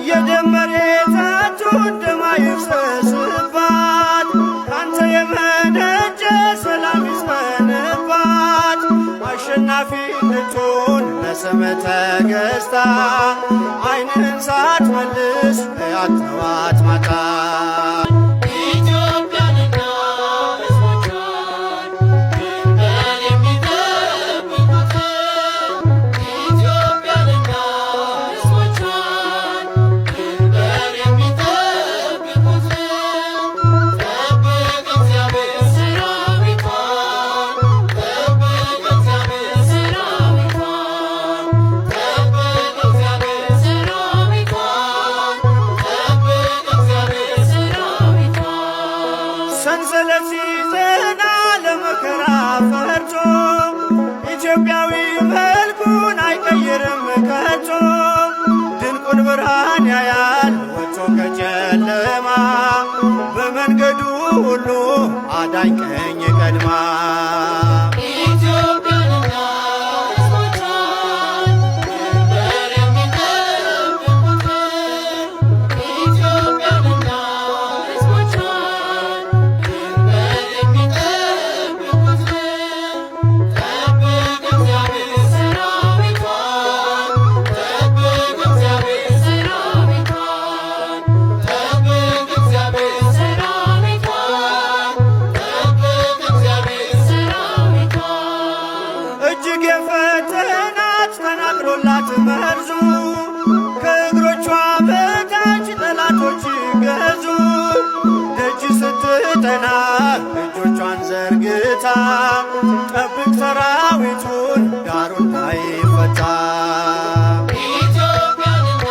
የደም መሬታቱን ደም አይፍሰስባት፣ ካንተ የመነጨ ሰላም ይስፈንባት። አሸናፊ እንድትሆን ለስምህ ተገዝታ ዓይንህን ሳትመልስ እያት ጠዋት ማታ። ኢትዮጵያንና ሕዝቦቿን ድንበር የሚጠብቁትን፣ ኢትዮጵያንና ሕዝቦቿን ድንበር የሚጠብቁትን፣ ጠብቅ እግዚአብሔር ሰራዊቷን፣ ጠብቅ እግዚአብሔር ሰራዊቷን፣ ጠብቅ እግዚአብሔር ሰራዊቷን፣ ጠብቅ እግዚአብሔር ሰራዊቷን። ሰንሰለት ሲጸና ለመከራ ፈርቶ ኢትዮጵያዊ መልኩን አይቀይርም ከቶ። ድንቁን ብርሃን ያያል ወጥቶ ከጨለማ፣ በመንገዱ ሁሉ አዳኝ ቀኝ ቀድማ። ኢትዮጵያንና ሕዝቦቿን ድንበር የሚጠብቁትን፣ ኢትዮጵያንና ሕዝቦቿን ድንበር የሚጠብቁትን፣ ጠብቅ እግዚአብሔር ሰራዊቷን፣ ጠብቅ እግዚአብሔር ሰራዊቷን፣ ጠብቅ እግዚአብሔር ሰራዊቷን፣ ጠብቅ እግዚአብሔር ሰራዊቷን። እጅግ የፈተናት ተናግሮላት መርዙ፣ ከእግሮቿ በታች ጠላቶች ገዙ። ደጅ ስትጠና እጆቿን ዘርግታ ጠብቅ ሰራዊቱን ዳሩ እንዳይፈታ። ኢትዮጵያንና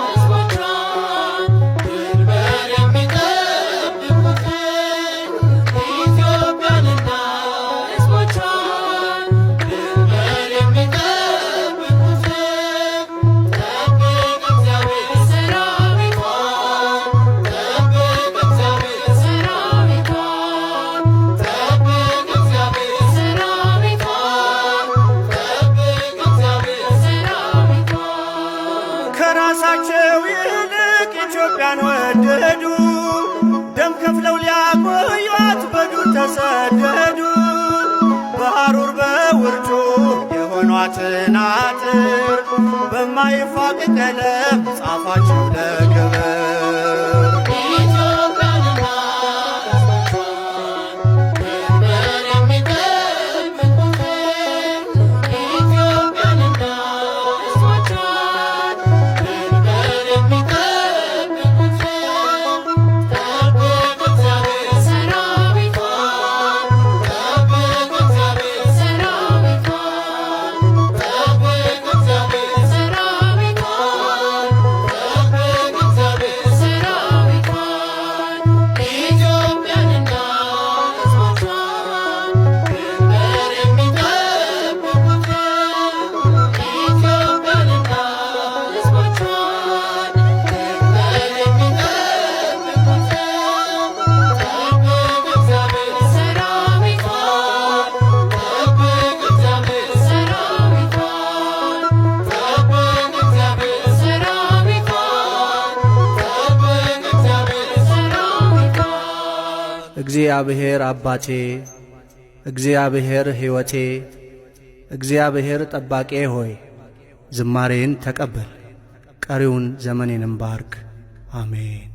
ሕዝቦቿን ድንበር የሚጠብቁትን፣ ኢትዮጵያንና ሕዝቦቿን ድንበር የሚጠብቁትን፣ ጠብቅ እግዚአብሔር ሰራዊቷን፣ ጠብቅ እግዚአብሔር ሰራዊቷን፣ ጠብቅ እግዚአብሔር ሰራዊቷን፣ ጠብቅ እግዚአብሔር ሰራዊቷን። ከራሳቸው ይልቅ ኢትዮጵያን ወደዱ፣ ደም ከፍለው ሊያቆዩአት በዱር ተሰደዱ። በሐሩር በውርጩ የሆኗትን አጥር በማይፋቅ ቀለም ጻፋቸው ለክብር። ኢትዮጵያንና ሕዝቦቿን ድንበር የሚጠብቁትን፣ ኢትዮጵያንና ሕዝቦቿን ድንበር የሚጠብቁትን፣ ጠብቅ እግዚአብሔር ሰራዊቷን፣ ጠብቅ እግዚአብሔር ሰራዊቷን፣ ጠብቅ እግዚአብሔር ሰራዊቷን፣ ጠብቅ እግዚአብሔር ሰራዊቷን። ኢትዮጵያንና ሕዝቦቿን ድንበር የሚጠብቁትን፣ ኢትዮጵያንና ሕዝቦቿን ድንበር የሚጠብቁትን፣ ጠብቅ እግዚአብሔር ሰራዊቷን፣ ጠብቅ እግዚአብሔር ሰራዊቷን፣ ጠብቅ እግዚአብሔር ሰራዊቷን፣ ጠብቅ እግዚአብሔር ሰራዊቷን። እግዚአብሔር አባቴ፣ እግዚአብሔር ሕይወቴ፣ እግዚአብሔር ጠባቂዬ ሆይ ዝማሬዬን ተቀበል፣ ቀሪውን ዘመኔንም ባርክ። አሜን።